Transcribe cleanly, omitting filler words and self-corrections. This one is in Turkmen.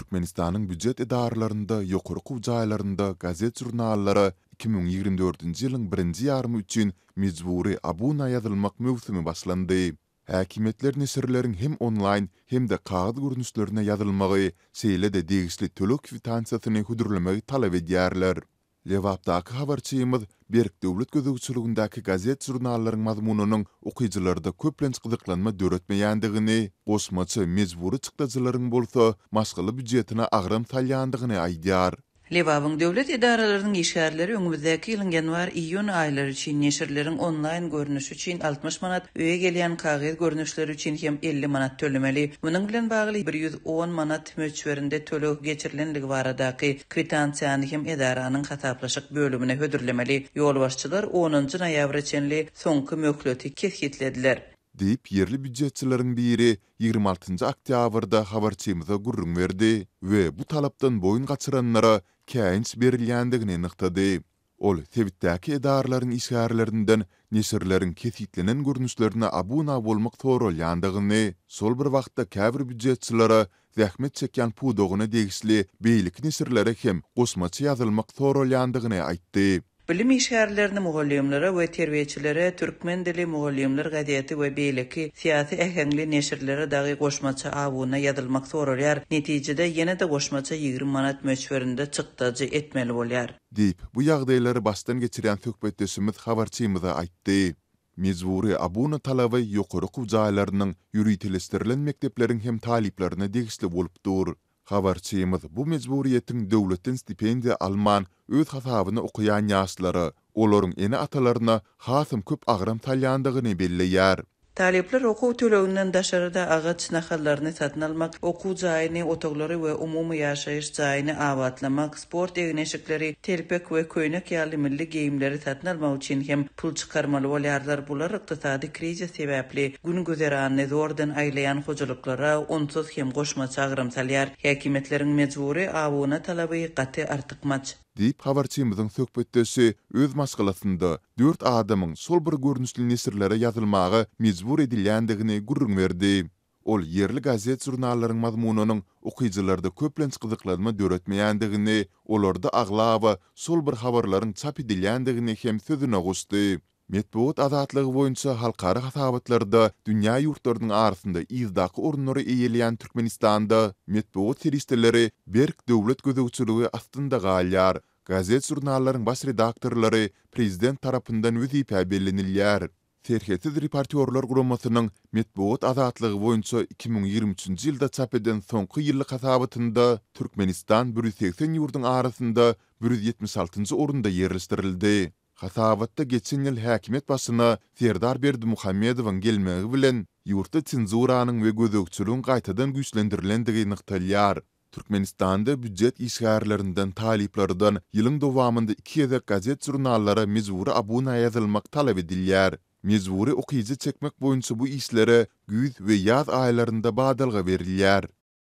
Türkmenistanyň býujet edaralarynda, ýokary okuw jaýlarynda gazet-žurnallara 2024-nji ýylyň birinji ýarymy üçin mejbury abuna ýazylmak möwsümi başlandy. Häkimiýetler neşirleriň hem onlaýn, hem-de kagyz görnüşlerine ýazylmagy, şeýle-de degişli töleg kwitansiýasyny hödürlemegi talap edýärler. Lebapdaky habarçymyz berk döwlet gözegçiligindäki gazet-žurnallaryň mazmunynyň okyjylarda köplenç gyzyklanma döretmeýändigini, goşmaça mejbury çykdajylaryň bolsa maşgala býujetine agram salýandygyny aýdýar. Lebabyň döwlet edaralarynyň işgärleri öňümizdäki ýylyň ýanwar-iýun aýlary üçin neşirleriň onlaýn görnüşi üçin 60 manat, öýe gelýän kagyz görnüşleri üçin hem 50 manat tölemeli. Munuň bilen bagly 110 manat möçberinde töleg geçirilenligi baradaky Kwitansiýany hem edaranyň hasaplaşyk bölümine hödürlemeli. Ýolbaşçylar onunjy noýabra çenli soňky möhleti kesgitlediler. Diýip, ýerli býujetçileriň biri 26 njy oktýabrda habarçymyza gürrüň berdi we bu talapdan boýun gaçyranlara käýinç berilýändigini nygtady. Ol sebitdäki edaralaryň işgärlerinden neşirleriň kesgitlenen görnüşlerine abuna bolmak soralýandygyny, şol bir wagtda käbir býujetçilere zähmet çekýän pudagyna degişli beýleki neşirlere hem goşmaça ýazylmak soralýandygyny aýtdy. Bilim işgärlerini mugallymlara we terbiýeçilere Türkmen dili, Mugallymlar gazeti we beýleki syýasy äheňli neşirlere dagy goşmaça abuna ýazylmak soralýar, netijede ýene-de goşmaça 20 manat möçberinde çykdajy etmeli bolýar. Diýip, bu ýagdaýlary başdan geçirýän söhbetdeşimiz habarçymyza aýtdy. Mejbury abuna talaby ýokary okuw jaýlarynyň, ýöriteleşdirilen mekdepleriň hem talyplaryna degişli bolup dur. Habarçymyz bu mejburyýetiň döwletden stipendiýa alman, öz hasabyna okaýan ýaşlara, olaryň ene-atalaryna hasam köp agram salýandygyny belleýär. Talyplar okuw töleginden daşary-da agaç nahallaryny satyn almak, okuw jaýyny, otaglary we umumy ýaşaýyş jaýyny abatlamak, sport egin-eşikleri, telpek we köýnek ýaly milli geýimleri satyn almak üçin hem pul çykarmaly bolýarlar. Bular ykdysady krizis sebäpli gün-güzeranyny zordan aýlaýan hojalyklara onsuz hem goşmaça agram salýar. Häkimiýetleriň mejbury abuna talaby gaty artykmaç. Diýip, habarçymyzyň söhbetdeşi öz maşgalasynda dört adamyň şol bir görnüşli neşirlere ýazylmaga mejbur edilýändigini gürrüň berdi. Ol ýerli gazet-žurnallaryň mazmunynyň okyjylarda köplenç gyzyklanma döretmeýändigini, olarda aglaba şol bir habarlaryň çap edilýändigini hem sözüne goşdy. Metbugat azatlygy boýunça halkara hasabatlarda dünýä ýurtlarynyň arasynda yzdaky orunlary eýeleýän Türkmenistanda metbugat serişdeleri berk döwlet gözegçiligi astynda galýar. Gazet-žurnallaryň baş redaktorlary prezident tarapyndan wezipä bellenilýär. Serhetsiz reportýorlar guramasynyň metbugat azatlygy boýunça 2023-nji ýylda çap eden soňky ýyllyk hasabatynda Türkmenistan 180 ýurduň arasynda 176-njy orunda ýerleşdirildi. Hasabatda geçen ýyl häkimiýet başyna Serdar Berdimuhamedowyň gelmegi bilen ýurtda senzuranyň we gözegçiligiň gaýtadan güýçlendirilendigi nygtalýar. Türkmenistanda býujet işgärlerinden, talyplardan ýylyň dowamynda iki gezek gazet-žurnallara mejbury abuna ýazylmak talap edilýär. Mejbury okyjy çekmek boýunça bu işlere güýz we ýaz aýlarynda badalga berilýär.